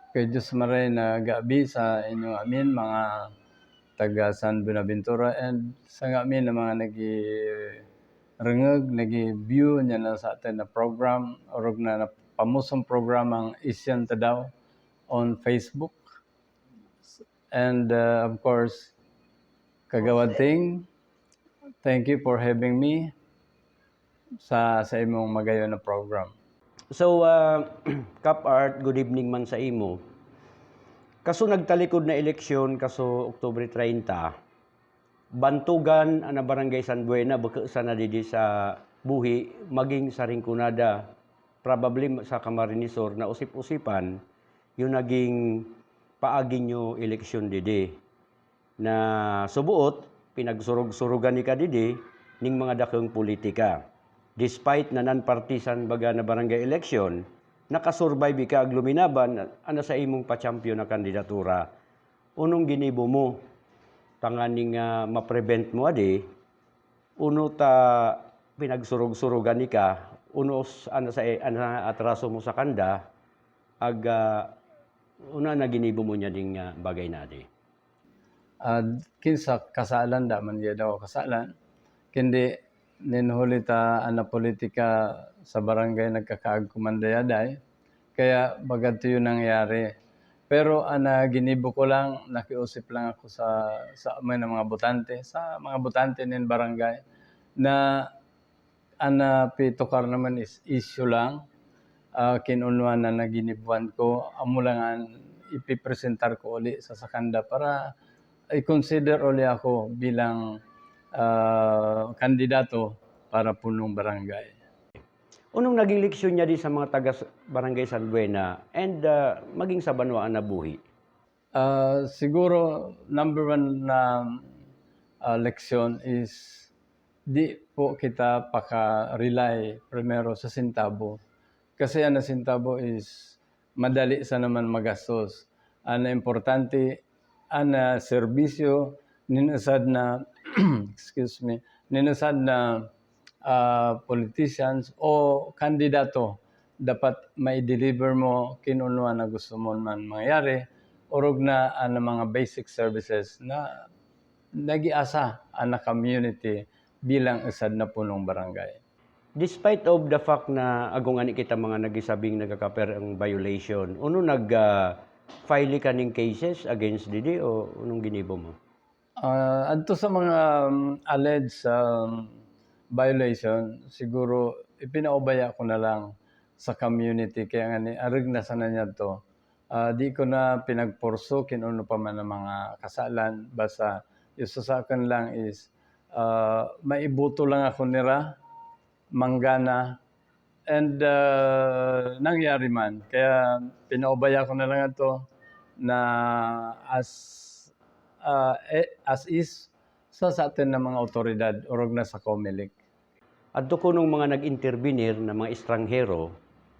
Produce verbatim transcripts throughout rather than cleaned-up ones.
Kay Diyos maray na gabi sa inyo ngamin, mga taga San Buenaventura, and sa ngamin na mga nagirengeg, nagi-view niyan na sa atin na program, orog na, na pamuson program ang Asian Tadaw on Facebook. And, uh, of course, Kagawad Ting, thank you for having me sa, sa imong magayon na program. So, ah, Kap Art, good evening man sa imo. Kaso nagtalikod na eleksyon, kaso Oktubre treinta, bantogan an a Barangay San Buena, beke sana didi sa buhi, maging sa Rinconada, probably sa Camarines Sur, na osip-osipan yu naging paagi nyo eleksyon didi. Na subuot, pinagsurug-surugan ika didi ning mga dakeng politika. Despite na non-partisan baga na barangay election, naka-survive ika ag luminaban an a sa imong pa-champion a kandidatura. Unong ginibo mo tanganing, ah, ma-prevent mo adi, uno ta pinagsurug-surugan ika, uno s-, an a sa, an a atraso mo sa kanda, ag, ah, uno an a ginibo mo nia ding, ah, bagay na adi. Ah, kin sa kasalan, da man geda o kasalan. Kindi, nin huli ta an a politika sa barangay nagkakaag ko man dayaday. Kaya baga tuyo nangyari. Pero an a ginibo ko lang, nakiusip lang ako sa, sa mga, mga botante, sa mga botante nin barangay na an a pitukar naman is issue lang, ah, kin unuan na ginibuan ko, amu lang an ipipresentar ko uli sa, sa kanda para i-consider uli ako bilang, ah, kandidato para punong barangay. Unong naging leksyon nia di sa mga taga s-, Barangay San Buena and, ah, maging sa banwaan a buhi? Ah, siguro, number one na, ah, leksyon is di po kita paka-rely primero sa sentabo. Kasi an a sentabo is madali sana man magastos. An a importante, an a serbisyo nin usad na, excuse me, nin usad na, ah, politicians o kandidato dapat mai-deliver mo kin unuan a gusto mo man mangyari, orog na an a mga basic services na nagiasa an a community bilang usad na punong barangay. Despite of the fact na ago ngani kita mga nagisabing nagkakaperang violation, unu nag, ah, file ka ning cases against didi o unong ginibo mo? Ah, adto sa mga, um, alleged, um, violation, siguro ipinaubaya ko na lang sa community, kaya ngani areg na sana niadto. Ah, di ko na pinagpursu kin unu pa man a mga kasalan, basta yu sa, sa akin lang is, ah, maiboto lang ako nira, manggana, and, ah, nangyari man. Kaya pinaubaya ko na lang adto na as, ah, eh, as is sa, sa atin na mga awtoridad, orog na sa Comelec. Adto kunong mga nag-intervenir na mga estranghero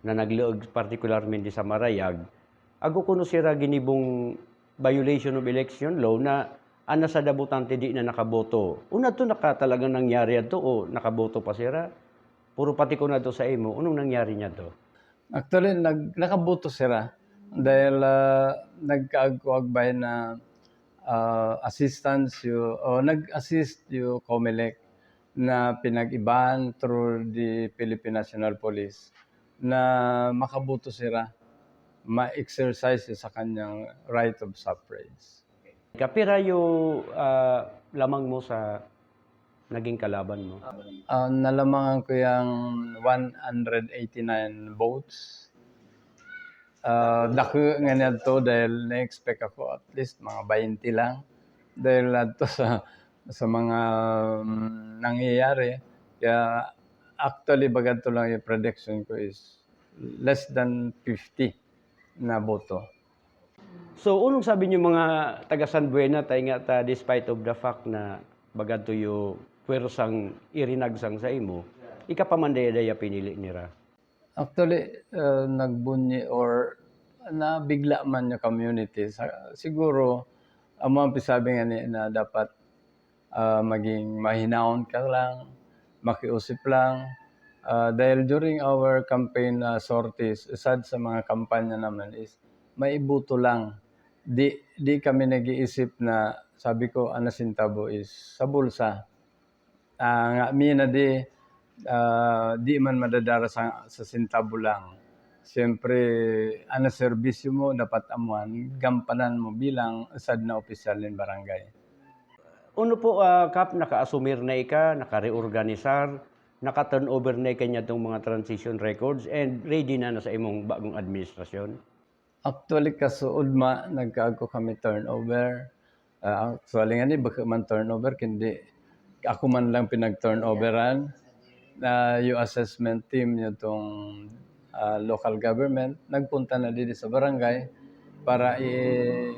na nagleeg partikularmente sa Marayag, ago kuno sira ginibong violation of election law na an a sada botante di na nakaboto. Unu adto, naka-, talagang nangyari adto o nakaboto pa sira? Puro pati kuno adto sa imo, unong nangyari niadto? Actually, nag-, nakaboto sira dahil, ah, nagkaag ko agbay na, ah, assistance yu, o nag-assist yu Comelec na pinag-ibahan through the Philippine National Police na makaboto sira, ma-exercise yu sa kanyang right of suffrage. Kapira yu, ah, lamang mo sa naging kalaban mo? Ah, nalamangan ko yang one hundred eighty-nine votes. Ah, dake ngani adto dahil na-expect ako at least mga baynte lang. Dahil adto sa, sa mga, mm, nangyayari, kaya actually, baga adto lang yung prediction ko is less than fifty na boto. So, unong sabi nyo mga taga San Buena, tainga ta, despite of the fact na baga adto yu puwersang irinagsang sa imo, ika pa man dayday a pinili nira? Actually, eh, nagbunyi or nabigla man yung community. Sa, siguro, amu ang pisabi ngani na dapat ah, maging mahinahon ka lang, makiusip lang. Ah, dahil during our campaign, ah, sorties, usad sa mga kampanya naman is maibuto lang. Di, di kami nag-iisip na, sabi ko, ana sentabo is sa bulsa. Ah, nga' mi na di, ah, di man madadara sa, sa sentabo lang. Siyempre, ana serbisyo mo dapat amuan gampanan mo bilang sad na opisyal nin barangay. Unu po, ah, Kap, naka-asumir na ika, naka-reorganisar, naka-turnover na ika niya tong mga transition records, and ready na na sa imong bagong administrasyon? Actually, kasuod ma, nagkaagko kami turnover. Ah, actually ngani, baka man turnover, kundi ako man lang pinag-turnoveran. Ah, yung assessment team niyo tong, ah, local government, nagpunta na didi sa barangay para i-,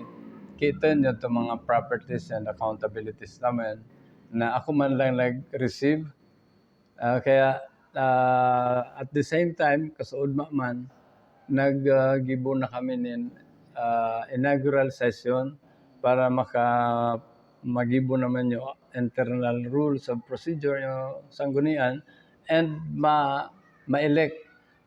kita niyo tong mga properties and accountabilities namin na ako man lang nag-receive. Ah, kaya, ah, at the same time, kasuod ma man, nag, ah, gibo na kami nin, ah, inaugural session para maka-, magibo naman yung internal rules of procedure yung sanggunian and ma-, ma-elect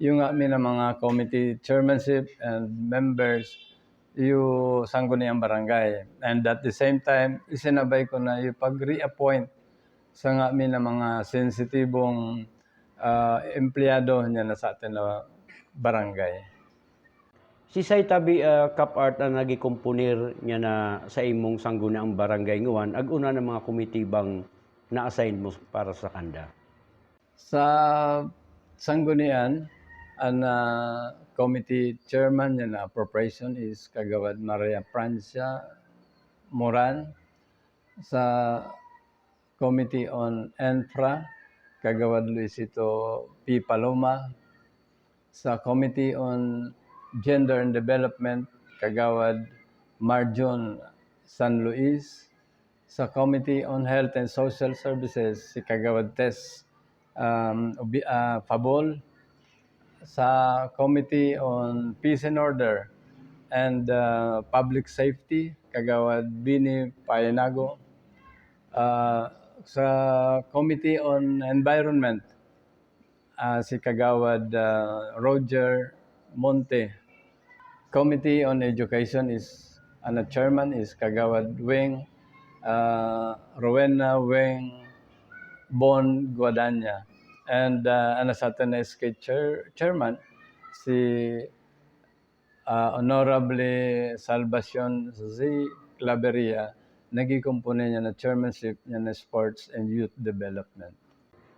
yung amin na mga committee chairmanship and members yung sangguniang barangay. And at the same time, isinabay ko na yung pag-reappoint sa nga mi na mga sensitibong, ah, empleyado niya na sa atin na barangay. Sisay tabi, ah, Kap Art, a nagikomponer niya na sa imong sangguniang barangay nguan, ag-una na mga komite bang na-assign mo para sa kanda? Sa sanggunian, an, ah, committee chairman niya na appropriation is Kagawad Maria Francia Moran. Sa Committee on Infra, Kagawad Luisito P. Paloma. Sa Committee on Gender and Development, Kagawad Marjon San Luis. Sa Committee on Health and Social Services, si Kagawad Tess, um, Ubi-, ah, Fabol. Sa Committee on Peace and Order and, ah, Public Safety, Kagawad Bini Painago. Ah, sa Committee on Environment, ah, si Kagawad, ah, Roger Monte. Committee on Education is, an chairman is Kagawad Weng, ah, Rowena Weng Bon Guadagna. And, ah, an sa atin na S K chair-, chairman, si, ah, Honorable Salvacion Z. Claveria, nagikompone niya na chairmanship niya na Sports and Youth Development.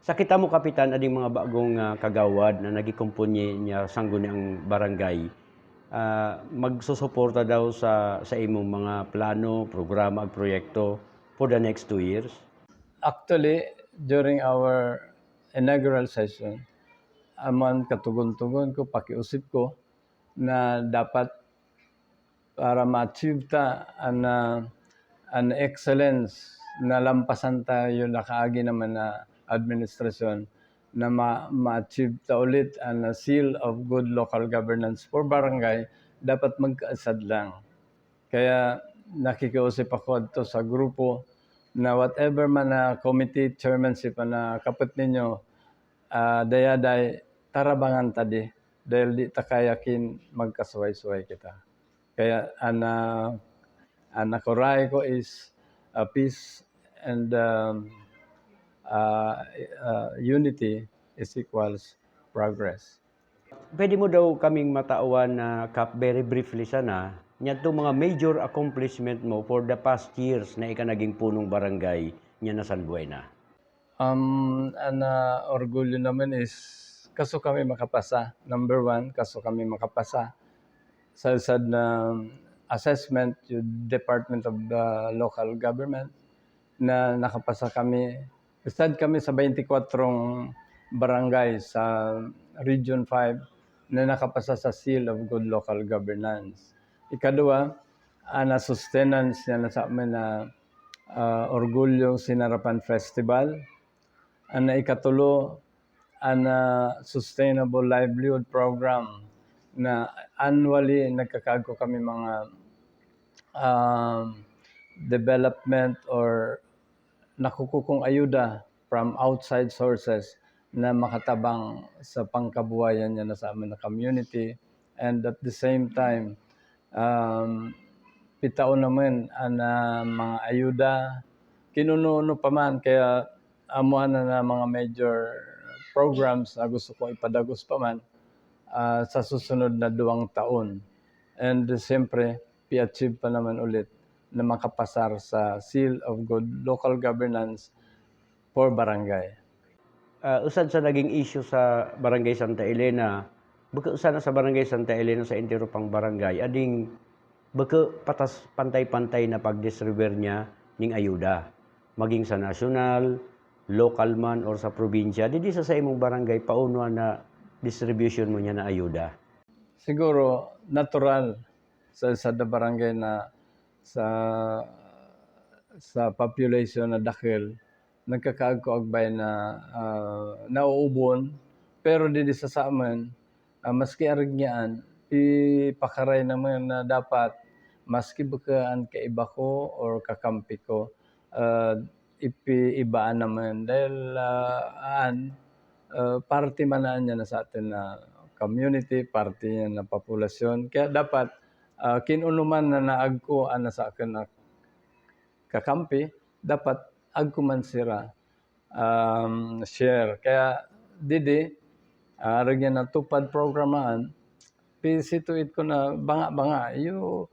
Sa kita mo, Kapitan, ading mga bagong, ah, kagawad na nagikompone niya sangguniang barangay, ah, magsusuporta daw sa, sa imong mga plano, programa, ag proyekto for the next two years? Actually, during our inaugural session, aman katugon-tugon ko, pakiusip ko, na dapat para ma-achieve ta an, ah, an excellence na lampasan ta yu nakaagi naman na administrasyon na ma-, ma-achieve ta ulit an, ah, seal of good local governance for barangay, dapat magkaasad lang. Kaya nakikiusip ako adto sa grupo na whatever man na committee chairmanship na kaput ninyo, ah, dayaday tarabangan ta di, dahil di ta kayakin magkasuway-suway kita. Kaya an, ah, an ako rai ko is, ah, peace and, um, ah, ah, unity is equals progress. Pwede mo daw kaming matauan na, Kap, very briefly sana, niyan tong mga major accomplishment mo for the past years na ika naging punong barangay niyan na San Buena? Um, an, ah, orgulyo namin is kaso kami makapasa. Number one, kaso kami makapasa sa usad na assessment yung Department of the Local Government na nakapasa kami. Usad kami sa baynte kwatro barangay sa Region five na nakapasa sa Seal of Good Local Governance. Ikaduwa, an sustenance niyan na sa amin na, ah, Orgulyo Sinarapan Festival. An ikatulo, an, ah, Sustainable Livelihood Program na annually nagkakaagko kami mga, um, development or nakukukong ayuda from outside sources na makatabang sa pangkabuhayan niyan na sa amin na community, and at the same time, Em, pitaon namen ana manga ayuda, kinunu-unu pa man, kaya amu ana na manga major programs a gusto kong ipadagus pa man, ah, sa susunod na duwang taon. And siyempre, pi-achieve pa naman ulit na makapasar sa Seal of Good Local Governance for Barangay. Ah, usad sa naging issue sa Barangay Santa Elena, bukut sana sa Barangay Santa Elena, sa entero pang barangay, ading bukut patas, pantay-pantay na pagdistribuir nia ning ayuda, maging sa nasyonal, lokal man, or sa probinsya. Didi sa, sa imong barangay, paunu na distribution mo nia na ayuda? Siguro, natural sa, sa da barangay na sa, sa population na dakel, nagkakaag ko agbay na, ah, nauubon, pero didi sa samen, ah, maski arig niyaan, pipakaray namen na dapat, maski bukut an kaiba ko or kakampi ko, ah, ipi-, ibaan namen dahil, ah, an, ah, parte man an niya na sa atin na community, parte niya na populasyon. Kaya dapat, ah, kinunu man na naag ko an na sa akin na kakampi, dapat ag ko man sira, um, share. Kaya didi, ah, arig niya na TUPAD program an, pisituit ko na banga-banga, yu,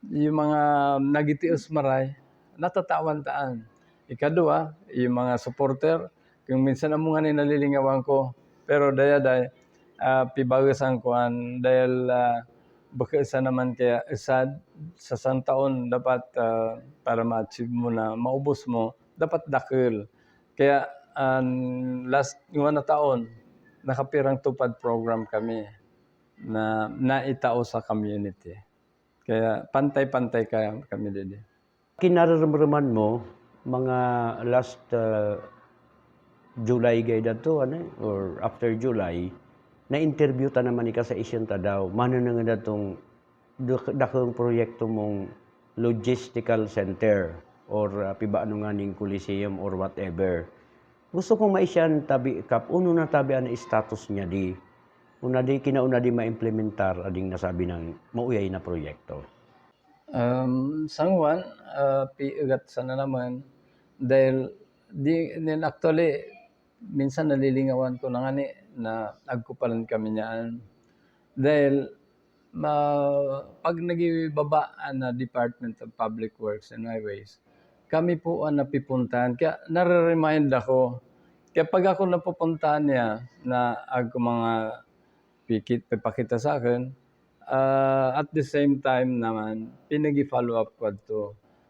yu manga nagitius maray, natatawan taan. Ikaduwa, yu manga supporter, kung minsan amu ngani nalilingawan ko, pero daya day, ah, pibagesan ko an, dahil, ah, bukut sa naman kaya isad, sa sang taon dapat, ah, para ma-achieve mo na, maubos mo, dapat dakel. Kaya, ah, last, ngana taon, nakapirang TUPAD program kami na, na itao sa community. Kaya pantay-pantay kaya kami didi. Kinareremreman mo, manga last, ah, July gay dato, ano, or after July, na-interview tana man ika sa Asian Tadao, manenengen datong dak-, dakung proyekto mong logistical center, or, ah, pibanongan ing Coliseum or whatever. Gusto kong maisyan tabi, Kap, unu na tabi an status nia di, una di, kina una di maimplementar ading nasabi nang mauyay na proyekto. Em, sanguan, eh, piegat sana naman, dahil di, nin actually, minsan nalilingawan ko na ngani na ag ko pa rin kami niyaan. Dahil ma-, pag nagibaba an, ah, Department of Public Works and Highways, kami po an napipuntahan. Kaya nare-remind ako. Kaya pag ako napupuntahan niya, na ag ko manga pikit, pipakita sa akin, ah, at the same time naman, pinagi-follow up ko adto.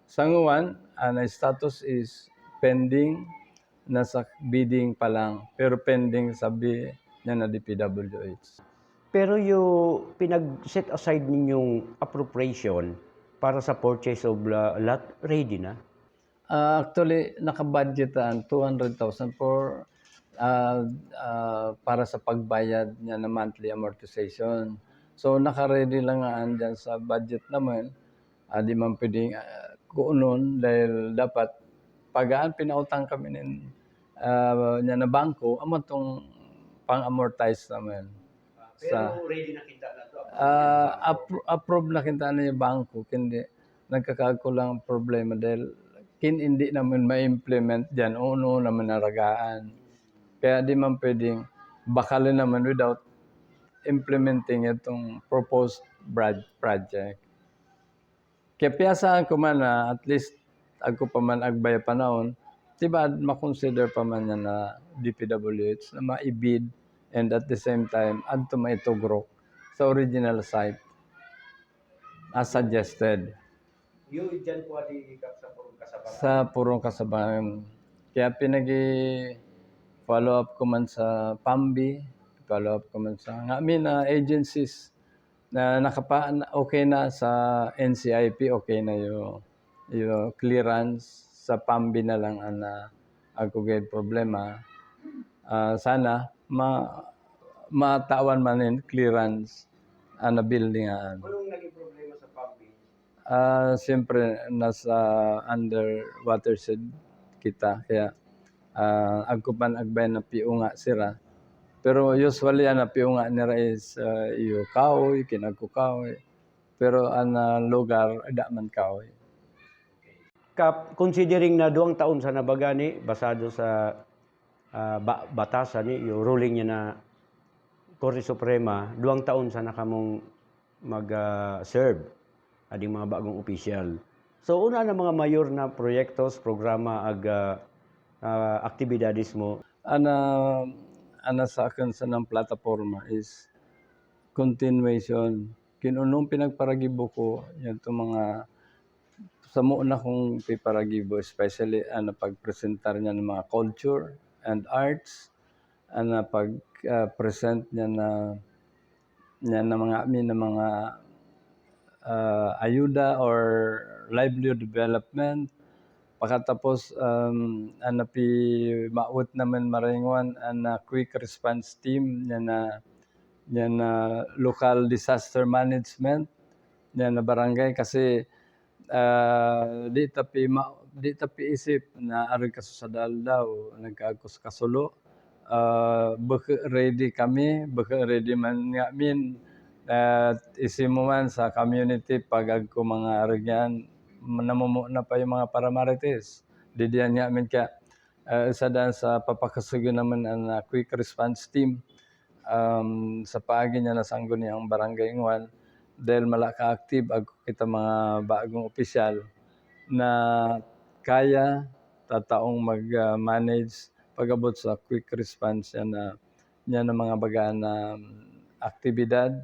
Sanguan, an status is pending, nasa bidding pa lang, pero pending sa bi-, niya na D P W H. Pero yu pinag-set aside ninyong appropriation para sa purchase of la-, lot, ready na? Ah, actually, naka-budget an two hundred thousand for, ah, ah, para sa pagbayad niya na monthly amortization. So, naka-ready lang an diyan sa budget naman. Ah, di man pwedeng, ah, kuunon dahil dapat pag-aan pinautang kami nin, ah, niya na bangko, amu tong pang-amortize naman. Pero ready na kinta na to, approve na kinta na yung bangko, kundi nagkakakulang problema dahil kin hindi naman ma-implement diyan, unu naman naragaan. Kaya di man pwedeng bakalin naman without implementing itong proposed brad-, project. Kaya piyasaan ko man na at least ag ko pa man agbay a panaon, di ba, ma-consider pa man niya na D P W H na ma-i-bid and at the same time, adto maitugrok sa original site as suggested. Yu, diyan po adi, Kap, sa Purong Kasabangan. Sa Purong Kasabangan. Kaya pinagi-follow up ko man sa PUMBI, follow up ko man sa, nga, I mean, ah, agencies na nakapa-, na, okay na sa N C I P, okay na yu, yu clearance, sa PUMBI na lang an, ah, ag ko gad problema. Ah, sana ma-, matawan man in clearance an, ah, building an. Anong naging problema sa PUMBI? Ah, siyempre, nasa under watershed kita, kaya, ah, ag ko pa man agbay na piunga sira. Pero usually, an piunga nira is, ah, iyo kaoy, kin ag ko kaoy. Pero an, ah, lugar, ida man kahoy. Kap, considering na duwang taon sana baga ni, basado sa, ah, ba-, batas ani, yu ruling niyan na Korte Suprema, duwang taon sana kamung mag, ah, serve, ading mga bagong opisyal. So, unu an mga mayor na proyektos, programa, ag, ah, ah, aktibidades mo? An, ah, an sa akin sana plataporma is continuation. Kin unung pinagparagibo ku, yangtu mga, samu na kung piparagibo, especially an pagpresentar niyan mga culture and arts, an pag, ah, present niyan na, niyan na mga, amin na mga, ah, ayuda or livelihood development. Pakatapos, um, an pimawut naman maringuan an quick response team niyan na, niyan na local disaster management niyan na barangay kasi, ah, di ta pima-, di ta piisip na arin kaso sa daldaw, nagkaagko sa kasulu, ah, beke ready kami, beke ready man ngamin, ah, isimu man sa community pag agko mga arin niyan, namumu na pa yu mga paramarites. Didiyan ngamin kaya, ah, sa dan sa papakasege naman an, ah, quick response team, um, sa paagi niyan na sangguni an barangay nguan, dahil mala ka-active agko kita mga bagong opisyal na kaya tataong mag, ah, manage pag-abot sa quick response niyan na, niyan na mga baga na, um, aktibidad,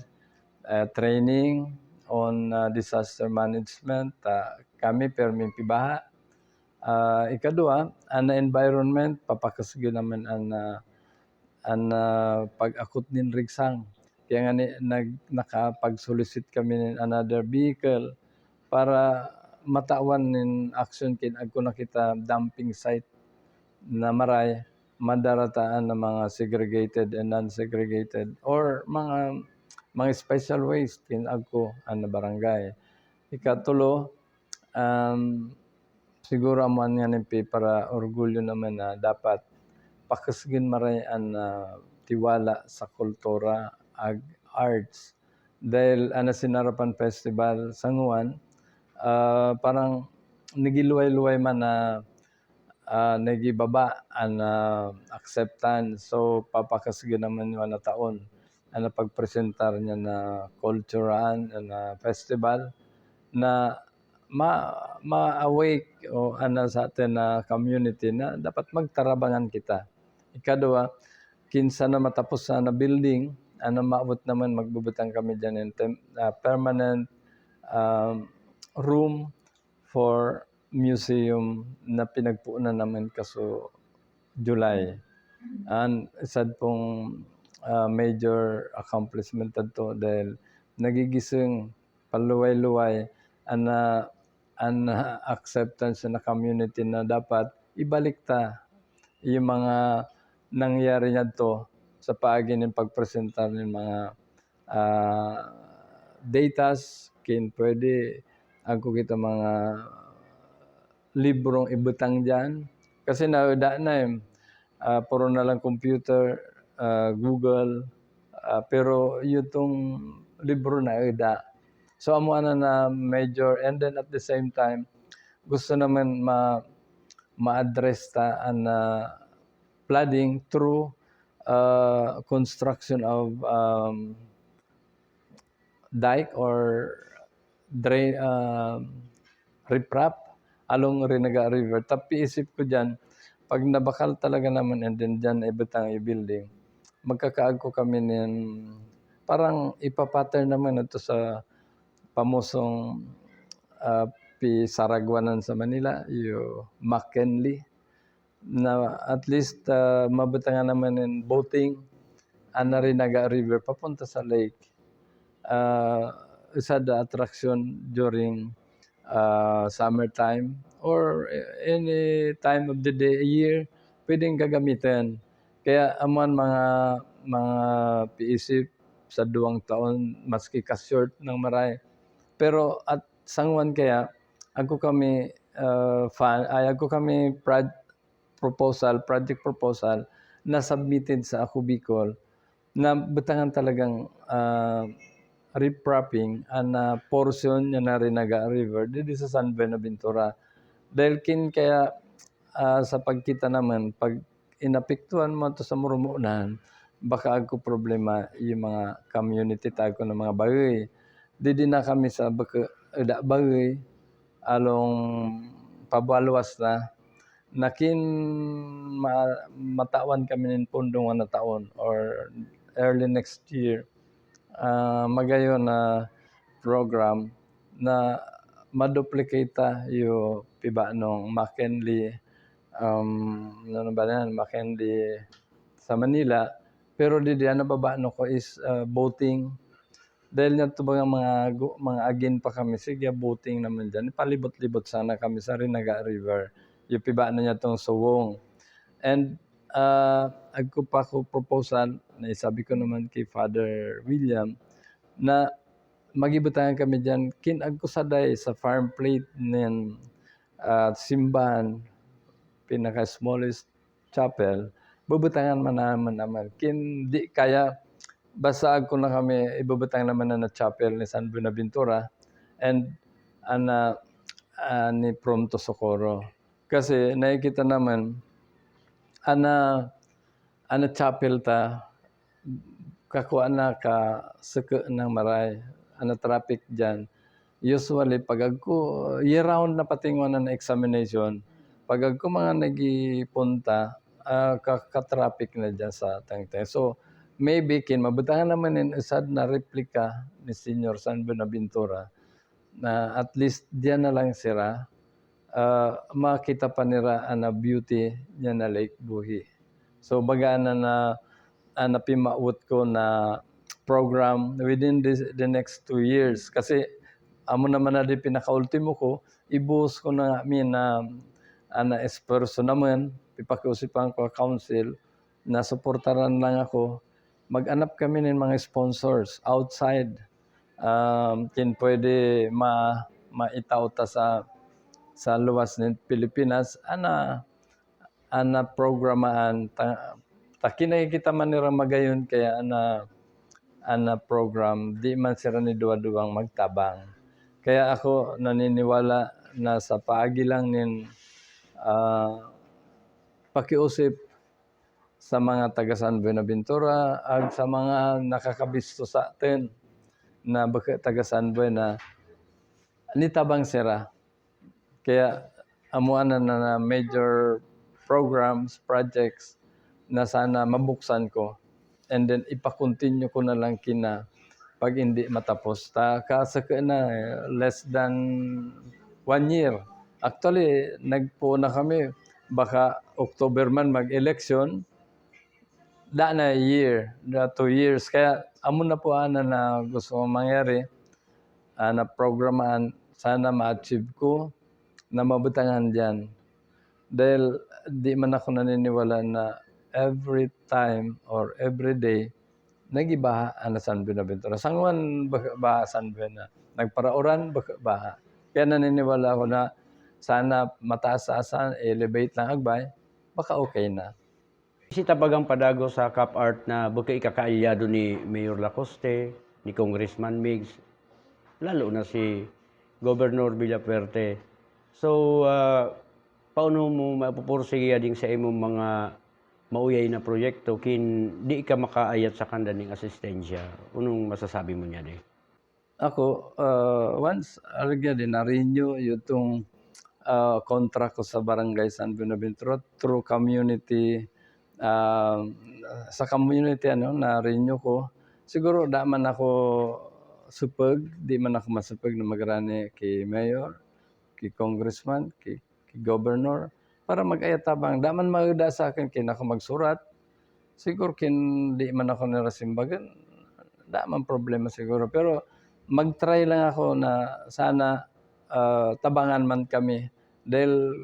ah, training on, ah, disaster management, ah, kami permi pibaha. Ah, ikadua, an environment, papakasege naman an, ah, an, ah, pag-akut nin rigsang. Kaya ngani nag-, nakapag-solicit kami nin another vehicle para matawan nin action kin agko na kita dumping site na maray, madarata an mga segregated and non-segregated or mga, mga special waste kin agko an barangay. Ikatulu, um, siguro amu an ngani piparaorgulyo naman na dapat pakasegen maray an, ah, tiwala sa kultura ag arts. Dahil an Sinarapan Festival sa nguan, ah, parang nagi luway-luway man na, ah, nagibaba an, ah, acceptance. So, papakasege naman yu an taon an pagpresentar niyan na culture an, an festival na ma-, ma-awake o an sa atin na community na dapat magtarabangan kita. Ikadua, kin sana matapos sana building, an maabot naman magbebetang kami diyan in tem-, ah, permanent, um, room for museum na pinagpuunan naman kaso July. An isad pung, ah, major accomplishment ato dahil nagigising paluway-luway an, ah, an acceptance na community na dapat ibalik ta yung mga nangyari ngadto sa paagi nin pagpresentar nin mga, ah, datas, kin pwede agko kita mga librong ibetang diyan. Kasi naeda na, eh. Ah, puro na lang computer, ah, Google, ah, pero yu'tong libro naeda. So, amu anan na major, and then at the same time, gusto naman ma-, ma-address ta an, ah, flooding through, ah, construction of, um, dike or drain, ah, riprap along Rinaga River. Tapi isip ko diyan, pag nabakal talaga naman and then diyan ibetang i-building, magkakaagko kami nin, parang ipa-pattern naman ito sa pamosong, ah, pi-Saraguanan sa Manila, yu McKinley. Na at least, ah, mabetangan naman in boating an Rinaga River papunta sa lake. Ah, isa da attraction during, ah, summer time or any time of the day, year, pwedeng gagamitan. Kaya amuan mga, mga piisip sa duwang taon, maski ka-short ng maray. Pero at sanguan kaya, agko kami, ah, fan, ay, agko kami prod-, proposal, project proposal na submitted sa Ako Bicol na betangan talagang, ah, riprapping, ana portion niyan na Rinaga River, didi sa San Buenaventura. Dahil kin kaya, ah, sa pagkita naman, pag inapektuhan man to sa moromonan, baka agku problema yung mga community ta agku na mga bahay. Didi na kami sa baka, eh, da bahay, along pabaluas na, na kin ma-, matawan kami nin pondong ana taon or early next year, ah, magayon na program na ma-duplicate ta yu pibanong McKinley, um, nanu ba yan, McKinley sa Manila, pero didi ana babanong ko is, ah, boating. Dahil niyan to ba nga mga gu-, mga agin pa kami, sige, boating naman diyan. Palibot-libot sana kami sa Rinaga River. Yu pibanong niyan tong sowong. And, ah, agku pa ko proposal, na isabi ko naman kay Father William, na magibutangan kami diyan, kin agku saday sa farm plate nin, ah, simbahan, pinaka-smallest chapel, bubutangan man naman, naman. Kin di kaya, basta agku na kami, ibubutang naman na chapel ni San Buenaventura, and ana, ah, ni Pronto Socorro. Kasi nakikita naman, ana, ana chapel ta, kakuan na ka seke nang Marae, ana traffic diyan. Usually, pag agku, year round na patinguan na examination, pag agku mga nagipunta, ah, ka, ka-traffic na diyan sa tengteng. So, maybe kin mabutangan naman nin usad na replica ni Señor San Buenaventura, na at least diyan na lang sira, ah, makita pa nira ana beauty niyan na Lake Buhi. So, baga ana na, ana pimawut ko na program within this, the next two years. Kasi amo naman na di pinakaultimo ko, ibuhos ko na ngami na ana espuerso naman, pipakiusipan ko a council, na suportaran lang ako, mag-anap kami nin mga sponsors outside. Um, kin pwede ma-, maitao ta sa, sa luwas nin Pilipinas, ana, ana programaan, ta-, ta kin nakikita man nira magayon kaya ana, ana program, di man sira niduwa-duwang magtabang. Kaya ako naniniwala na sa paagi lang nin, ah, pakiusip sa mga taga San Buenaventura, ag sa mga nakakabisto sa atin na beke taga San Buena, nitabang sira. Kaya amo anan na, na major programs, projects na sana mabuksan ko. And then ipa-continue ko na lang kina pag hindi matapos. Ta, kaseke na, eh, less than one year. Actually, nagpoon na kami, baka October man mag-election, da na year, da two years. Kaya amo na po anan na gusto kong mangyari, ah, na programaan, sana ma-achieve ko na mabutangan diyan. Dahil di man ako naniniwala na every time or every day nagibaha ana San Buenaventura. Sangoan beke baha San Buena. Nagparauran beke baha. Kaya naniniwala ako na sana mataas-taasan, elevate lang agbay, baka okay na. Si tabagan pa dago sa CapArt na beke ika kaalyado ni Mayor Lacoste, ni Congressman Migs, lalo na si Governor Villafuerte. So, ah, paano mo mapupursigi ading sa imong mga mauyay na proyekto kin di ka makaayat sa kanda ning asistensya? Unong masasabi mo niyan, eh? Ako, ah, once, arigya di na-renew yutong, ah, kontra ko sa Barangay San Buenaventura through community, ah, sa community, ano, na-renew ko. Siguro, da man ako supeg, di man ako masupeg na magrani ki mayor, ki congressman, ki ki governor para mag-ayat tabang. Da man maeda sa akin kin ako magsurat. Siguro kin di man ako nira simbagan, da man problema siguro. Pero mag-try lang ako na sana, ah, tabangan man kami. Dahil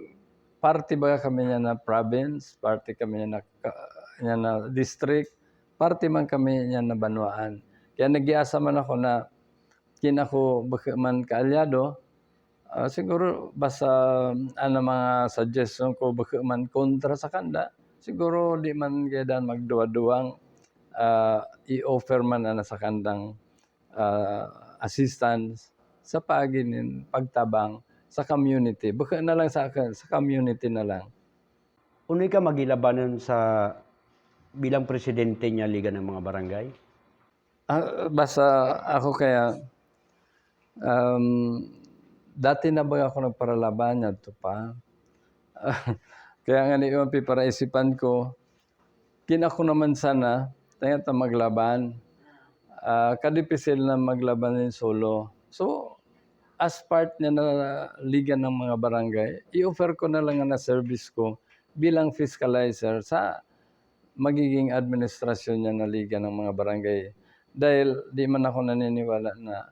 parte baga kami niyan na province, parte kami niyan na ka-, niyan na district, parte man kami niyan na banwaan. Kaya nag-iasa man ako na kin ako beke man kaalyado, ah, siguro basta, ah, ana mga suggestion ko beke man kontra sa kanda, siguro di man kailangan magduwa-duwang, ah, i-offer man ana sa kandang, ah, assistance sa paagi nin pagtabang sa community. Baka na lang sa, sa community na lang. Unu i ka magilabanun sa bilang presidente nia Liga ng mga Barangay? Ah, basta ako kaya, um, dati na baga ako nagparalaban yadtu pa. Kaya ngani, yu, piparaisipan ko, kin ako naman sana, tengata maglaban. Ah, kadipisil na maglaban nin solo. So, as part nia na Liga ng mga Barangay, i-offer ko na lang na service ko bilang fiscalizer sa magiging administrasyon nia na Liga ng mga Barangay. Dahil di man ako naniniwala na,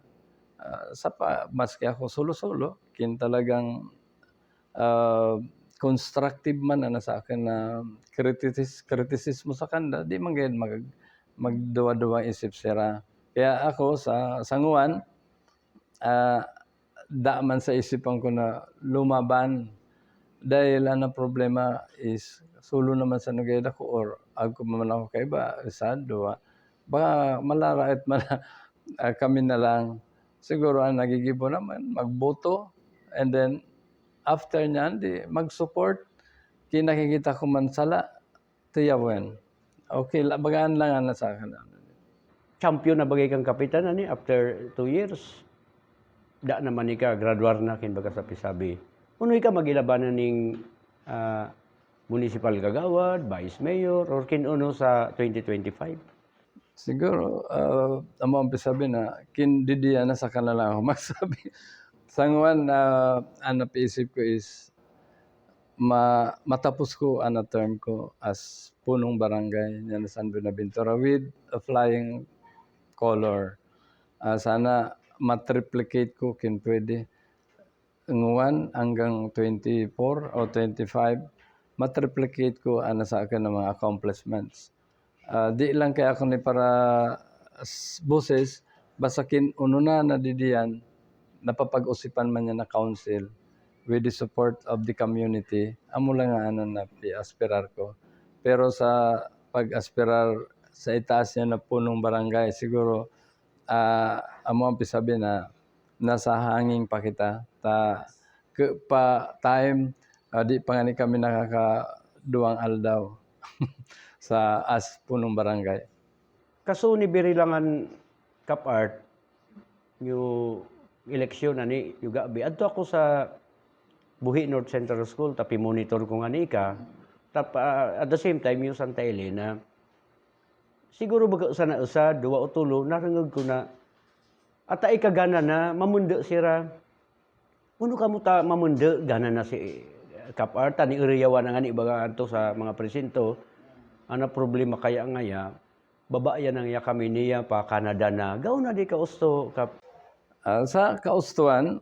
ah, sa pa, maski ako solo-solo, kin talagang, ah, constructive man ana sa akin na criticis-, kritisismo sa kanda, di man gayad mag-, magduwa-duwang isip sira. Kaya ako sa, sa nguan, ah, da man sa isipan ko na lumaban. Dahil ana problema is solo naman sa nagayad ako or agku man ako kaiba, isa, duwa. Baka malarait man, ah, kami na lang. Siguro ana gigibu naman, magboto. And then, after niyan, di mag-support. Kin nakikita ko man sala, tiyawen. Okay, la, bagaan lang ana sa akin. Champion na baga ikang kapitan, ani, after two years. Da naman ika, graduar na, kin baga sabi-sabi. Unu i ka magilabanun ning, ah, municipal kagawad, vice mayor, or kin unu sa twenty twenty-five? Siguro, ah, amu an pisabi na, kin didian na sa kanda lang ako magsabi. Sa nguan, ah, ana piisip ko is, ma-, matapos ko ana term ko as punong barangay nia na San Buenaventura with a flying color. Ah, sana ma-triplicate ko kin pwede. Nguan anggang twenty-four o twenty-five, ma-triplicate ko ana sa akin na mga accomplishments. Ah, di lang kaya ako ni para s-, boses, basta kin unu na na didian, napapag-usipan man nia na council with the support of the community, amu lang nga ana na pi-aspirar ko. Pero sa pag-aspirar sa itaas nia na punong barangay, siguro, ah, amu an pisabi na nasa hangin pa kita, ta ke pa time, ah, di pa ngani kami nakakaduwang aldaw sa as punong barangay. Kaso ni biri lang an Kap Art, yu eleksyon ani, yu gabi. Adto ako sa Buhi North Central School, tapi monitor ko ngani ika. Tap-, ah, at the same time, yu Santa Elena. Siguro baga sana isa, duwa o tulo, narengeg ko na, ata ika gana na, mamende sira. Unu kamo ta mamende, gana na si Kap Art, tani iriyawan na ngani baga anto sa mga presinto, ana problema kaya ngaya, babayan na ngaya kami nia pa Canada na, gauna di kausto, Kap. Ah, sa kaustuan,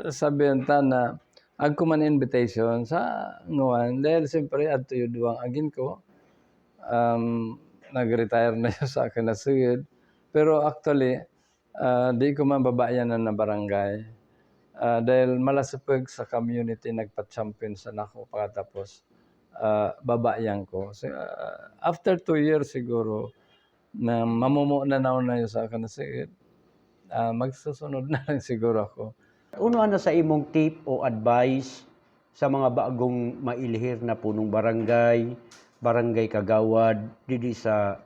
sabian ta na, agku man invitation sa nguan, dahil siyempre, adto yu duwang agin ko, um, nag-retire na yu sa akin na seged. Pero actually, ah, di ko man babayan na barangay. Ah, dahil malasepeg sa community nagpa-champion sana ko pagkatapos, ah, babayan ko. So, ah, after two years siguro, na mamumu na nauna yu sa akin na seged, ah, magsusunod na lang siguro ako. Unu ana sa imong tip o advice sa mga bagong mailhir na punong barangay, barangay kagawad, didi sa,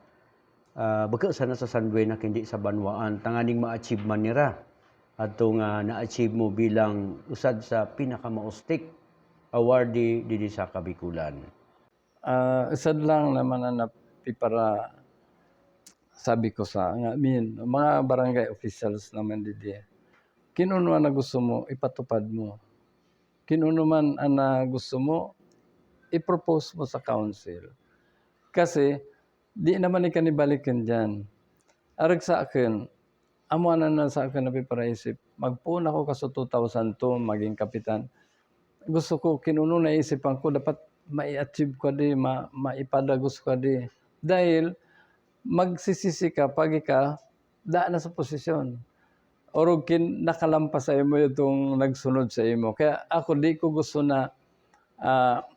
ah, baka sana sa San Buena, kundi sa banwaan, tanganing ma-achieve man nira adto nga na-achieve mo bilang usad sa pinakamaustik awardee didi sa Kabikulan? Ah, usad lang naman ana piparasabi ko sa, nga, I mean, mga barangay officials naman didi. Kin unu ana gusto mo, ipatupad mo. Kin unu man ana gusto mo, i-propose mo sa council. Kasi, di naman ika ni baliken diyan. Areg sa akin, amu ana na sa akin na piparaisip. Magpoon ako kaso two thousand two, maging kapitan. Gusto ko, kin unu na isipan ko, dapat mai-achieve ko di, ma-, maipadagos ko di. Dahil, magsisisi ka, pag ika, da na sa posisyon. Orog kin nakalampas sa imo itong nagsunod sa imo. Kaya ako, di ko gusto na, ah,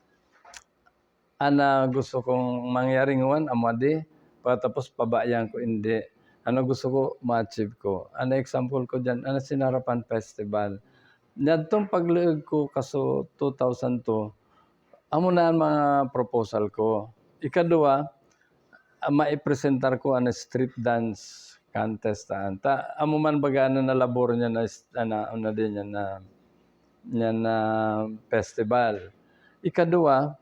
ana gusto kong mangyari nguan, amu adi, pagkatapos pabayan ko, indi. Ano gusto ko ma-achieve ko. Ano example ko diyan, ano si Narapan Festival. Niyan tong pagluug ko kaso two thousand two, amo na an mga proposal ko. Ikaduwa, ah, maipresentar ko an street dance contest taan. Ta amo man baga na, na labor niyan na, na, na, di niyan na, niyan na festival. Ikaduwa,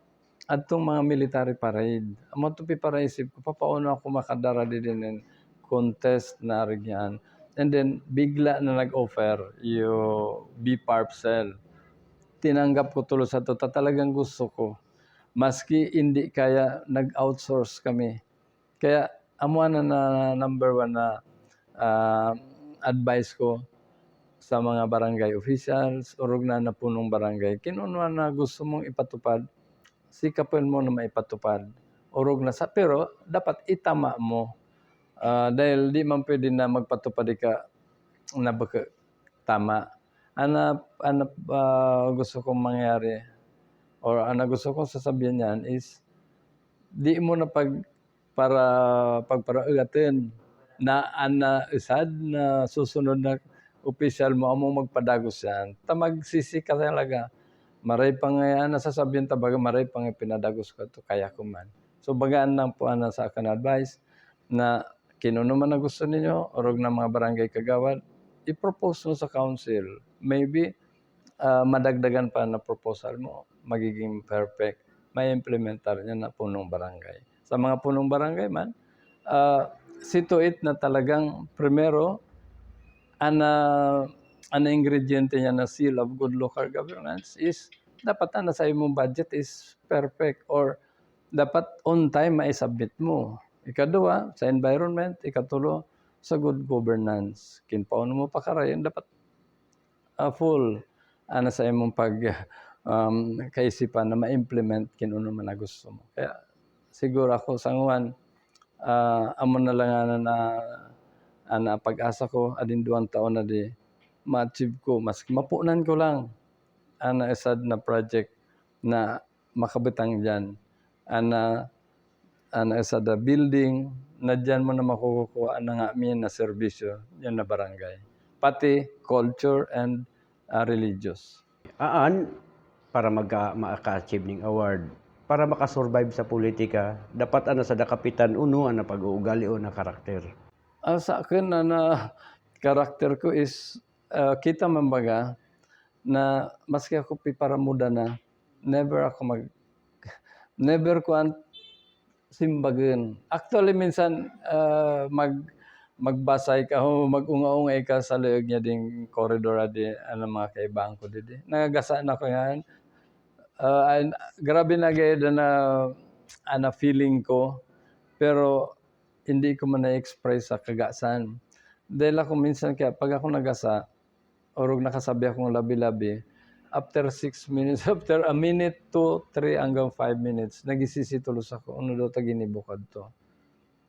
adtong mga military parade. Amo to piparaisip ko, papaano ako makadara didi nen contest na rigyan. And then, bigla na nag-offer yu B PARP cell. Tinanggap ko tulos ato, ta talagang gusto ko. Maski hindi kaya, nag-outsource kami. Kaya amo na, na number one na, ah, advice ko sa mga barangay officials, orog na, na punong barangay. Kin-uno na gusto mong ipatupad, sikapin mo na maipatupad. Orog na sa, pero dapat itama mo. Ah, dahil di man pwede na magpatupad ika na baka tama. Ana, ana, ah, gusto kong mangyari, or ana gusto kong sasabihin niyan is, di mo na pag-, para, pagparaugatan na ana usad na susunod na opisyal mo amo magpadagos yan. Ta magsisi ka talaga. Maray pa nga ana sasabihin ta baga, maray pa nga pinadagos ko to, kaya ko man. So, baga ana po ana sa akin advice na kin-uno man na gusto ninyo, orog na mga barangay kagawad, i-propose mo sa council. Maybe, ah, madagdagan pa na proposal mo, magiging perfect. Mai-implementar niyan na punong barangay. Sa mga punong barangay man, ah, see to it na talagang primero, ana, ana ingrediente niyan na seal of good local governance is dapat ana sa imong budget is perfect or dapat on time maisubmit mo. Ikaduwa, sa environment, ikatulo, sa good governance. Kin paano mo pakarayan, dapat, ah, full ana sa imong pag, um, kaisipan na ma-implement kin-uno man a gusto mo. Kaya siguro ako sa nguan, ah, amo na lang ana, ana pag-asa ko, adin duwang taon na di ma-achieve ko, maski mapunan ko lang ana usad na project na makabutang diyan. Ana, ana usad a building, na diyan mo na makukukua ana ngami na serbisyo diyan na barangay. Pati culture and, ah, religious. Aan, para magka-, maka-achieve ning award, para maka-survive sa politika, dapat ana sa da kapitan unu ana pag-uugali o na karakter. Ah, sa akin, ana karakter ko is, ah, kita man baga, na maski ako piparamuda na, never ako mag-, never ko an simbagun. Actually, minsan, ah, mag-, magbasay ka o mag-unga-unga ika sa luug niya ding corridor a di, ana, mga kaibahan ko didi. Nagasa na ko yan. Ah, ay, grabe na gaya na, ana, feeling ko. Pero hindi ko man na-express sa kagasan. Dahil ako minsan kaya pag ako nagasa, orog nakasabi akong labi-labi, after six minutes, after a minute, two, three, hanggang five minutes, nagisisi tulos ako, unu daw ta ginibo kadto.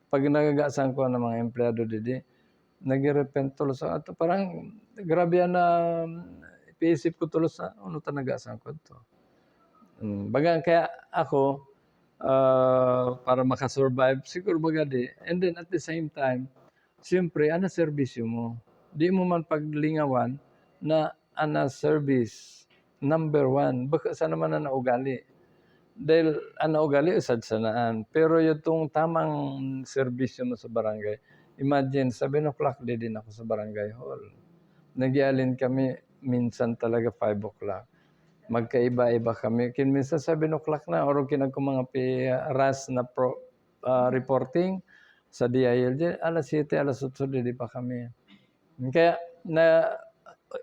Pag nagagasan ko ana mga empleyado didi, nagirepent tulos ako. Ato parang grabe ana, ipiisip ko tulos a, unu ta nagasan ko adto. Hmm, baga kaya ako, ah, para maka-survive, siguro baga di. And then at the same time, siyempre, ana serbisyo mo. Di mo man paglingawan na ana service, number one. Baka sana man ana ugali. Dahil ana ugali, usad sanaan. Pero yutong tamang serbisyo mo sa barangay, imagine, seven o'clock didi na ako sa barangay hall. Nagialin kami, minsan talaga five o'clock. Magkaiba-iba kami. Kin minsan seven o'clock na, or kin ako mga pi-, rush na pro-, ah, reporting sa D I L G, alas siyete, alas otso, didi pa kami. Kaya na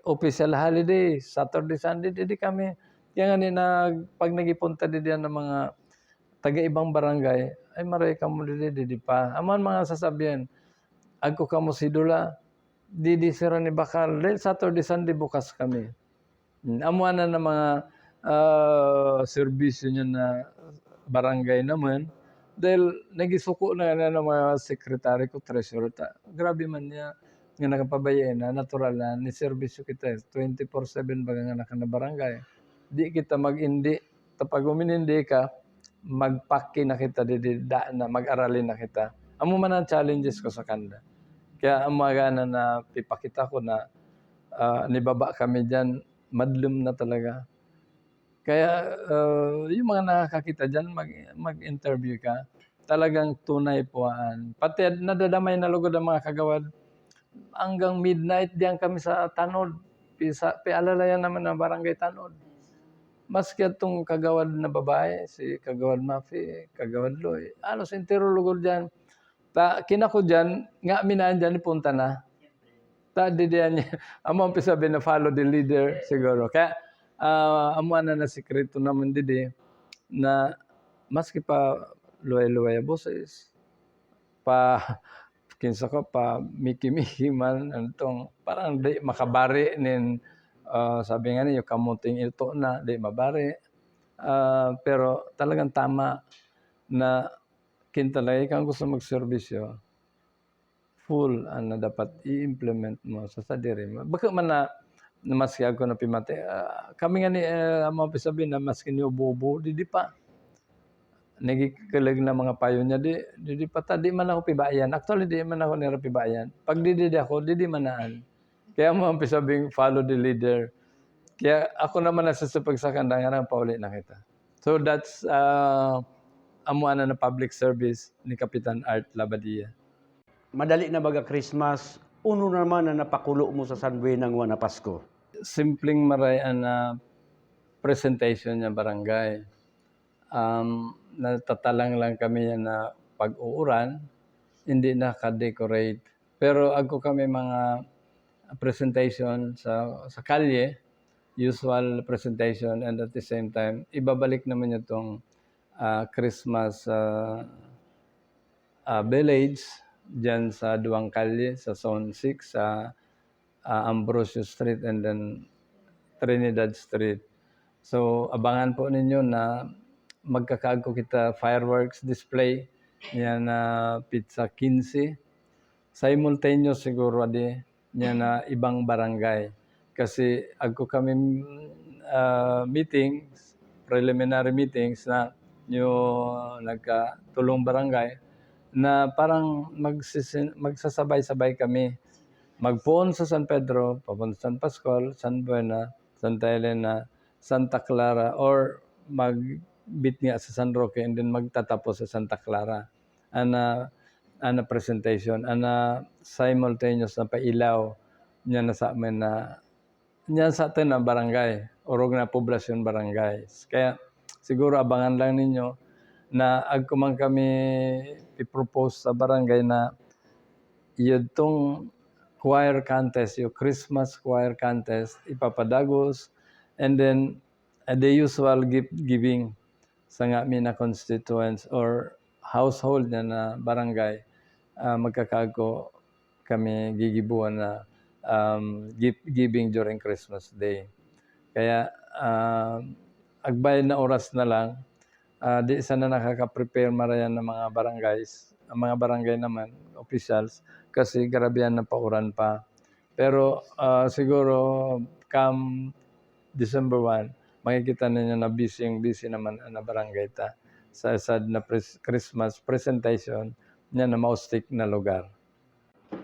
official holiday, Saturday, Sunday, didi kami. Kaya ngani na pag nagipunta didi ana mga taga ibang barangay, ay, maray kamo didi, didi pa. Amo an mga sasabihan, agko kamo sidula, didi siran ni bakal, dahil Saturday, Sunday bukas kami. Hmm, amo ana na mga, ah, serbisyo niyan na barangay naman. Dahil nagisuko na, na, na mga secretary ko, treasurer ta. Grabe man niya, nga nakapabayai na, natural na, ni serbisyo kita, eh. Twenty-four seven baga nga naka na barangay. Di kita mag-indi, ta pag uminindi ka, magpaki na kita, di, di, da na, mag-arali na kita. Amo man an challenges ko sa kanda. Kaya amu a ga na, na pipakita ko na, ah, nibaba kami diyan, madlum na talaga. Kaya, ah, yung mga nakakakita diyan, mag-, mag-interview ka, talagang tunay po an. Pati ad-, nadadamay na lugod ang mga kagawad. Hanggang midnight diyan kami sa tanod. Pisa-, pialalayan naman ang barangay tanod. Maski atong kagawad na babae, si Kagawad Mafi, Kagawad Loy, halos entero lugod diyan. Ta, kinako diyan, nga minaan diyan, punta na. Ta, didi an, amu an pisabi na follow the leader, siguro. Kaya, ah, amu an na sikreto namun didi, na maski pa luway-luway a boses, pa, kinsa ko, pa miki-miki man, antung, parang di makabari nin, ah, sabi nga ni, yung kamuting ilto na, di mabari. Ah, pero talagang tama na ken talaga ikang gusto magserbisyo, full, ah, na dapat i-implement mo sa sadiri mo. Baka man na, na maski ako na pimati, ah, kami nga ni, eh, amu a pisabi na maski ni ubo-ubo, didi pa. Nagikeleg na mga payo niya, di, didi pa ta, di man ako pibayan. Actually, di man ako nira pibayan. Pag didi, di ako, didi manaan. Kaya amu an pisabing follow the leader. Kaya ako naman nasasapag sa kanda nga na pauli na kita. So that's, uh, amu an na public service ni Kapitan Art Labadia. Madali na baga Christmas, unu naman an napakulo mo sa San Buena ngua na Pasko? Simpleng maray an, ah, presentation niya barangay. Um, natatalang lang kami yan na pag-uuran, hindi naka-decorate. Pero agko kami mga presentation sa, sa kalye, usual presentation, and at the same time, ibabalik naman niya tong, ah, Christmas, ah, ah, village diyan sa duwang kalye, sa Zone six, sa, ah, Ambrosio Street and then Trinidad Street. So, abangan po ninyo na magkakaagko kita fireworks display niyan na petsa kinse. Simultaneous siguro adi niyan na ibang barangay. Kasi agko kami, ah, meetings, preliminary meetings na yung nagkatulong barangay na parang magsisin-, magsasabay-sabay kami. Magpoon sa San Pedro, papunta San Pascual, San Buena, Santa Elena, Santa Clara, or magbit nga sa San Roque, and then magtatapos sa Santa Clara. Ana, ana presentation, ana simultaneous na pailaw niyan na sa amin na, niyan sa atin na barangay, orog na poblasyon barangay. Kaya siguro abangan lang ninyo na agko man kami i-propose sa barangay na yun tong choir contest, yung Christmas choir contest, ipapadagos, and then, uh, the usual gift giving sa ngami na constituents or household niyan na barangay, ah, magkakaagko kami gigibuan na, um, gift giving during Christmas Day. Kaya, ah, agbayad na oras na lang, ah, di sana nakaka-prepare marayan na mga barangays, ang mga barangay naman, officials, kasi grabe yan na pauran pa. Pero, ah, siguro come December one, makikita ninyo na busy, busy naman na barangay ta. Sa sad na pres-, Christmas presentation niyan na maustik na lugar.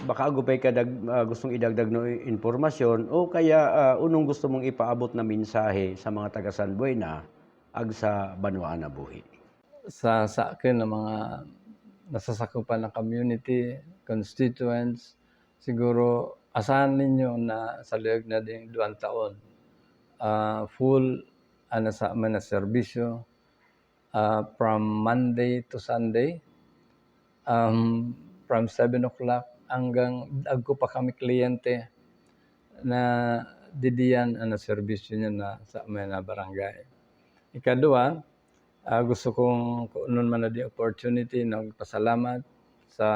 Baka agud pa ika dag-, ah, gustong idagdag na impormasyon o kaya, ah, unong gusto mong ipaabot na mensahe sa mga taga San Buena ag sa banwaan a buhi? Sa, sa akin, ang mga nasasakupan ng community, constituents, siguro asahan ninyo na sa loob na ding duwang taon, ah, full, ah, na sa amin na serbisyo, ah, from Monday to Sunday, um, from seven o'clock hanggang agko pa kami kliyente na didiyan, ah, na serbisyo niyan na sa amin na barangay. Ikaduwa, ah, gusto kong kunan man na di opportunity na magpasalamat sa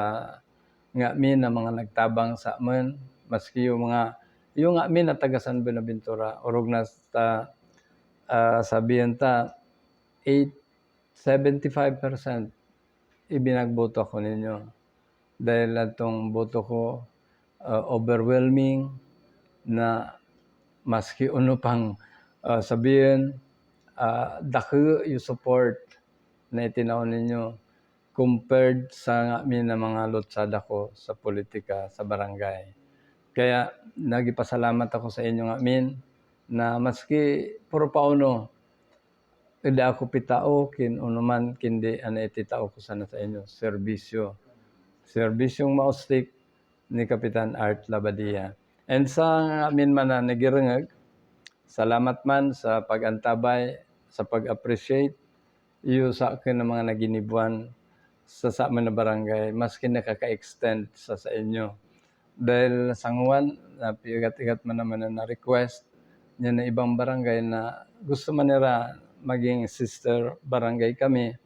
ngami na mga nagtabang sa amin, maski yung mga, yung ngami na taga San Buenaventura, orog na sa, ah, sabihin ta, eight, seventy-five percent ibinagboto ako ninyo. Dahil atong boto ko, ah, overwhelming na maski unu pang, ah, sabihin, ah, daku yung support na itinaw ninyo. compared sa ngamin a mga lucha dako sa politika sa barangay. Kaya nagipasalamat ako sa inyo ngamin na maski puro paono, ida ako pitao kin unuman kindi ana iti tao ko sana sa inyo, serbisyo. Serbisyong maustik ni Kapitan Art Labadia. And sa ngamin man a nagirengeg, salamat man sa pag-antabay, sa pag-appreciate, iyo sa akin a mga naginibuan sa samin a barangay, maski nakaka-extend sa sa inyo. Dahil sanguan, na piigat-igat man naman na request niya na ibang barangay na gusto man nira maging sister barangay kami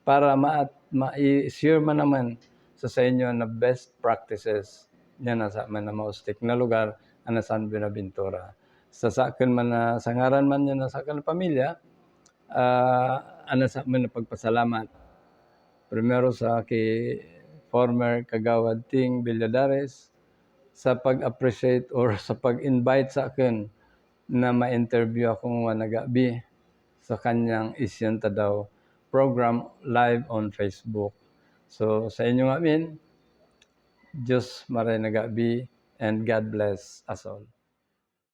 para ma, ma, i-share man naman sa sa inyo na best practices niya na sa man na maustik na lugar, ana San Buenaventura. Sa sakin man na, sa ngaran man niya na sakin a pamilya, ah, ana sa man na pagpasalamat. Primero sa ki former Kagawad Ting Villadares, sa pag-appreciate or sa pag-invite sa akin na ma-interview ako ngua na gabi sa kanyang Isyan Tadau program live on Facebook. So, sa inyo ngamin, Diyos maray na gabi and God bless us all.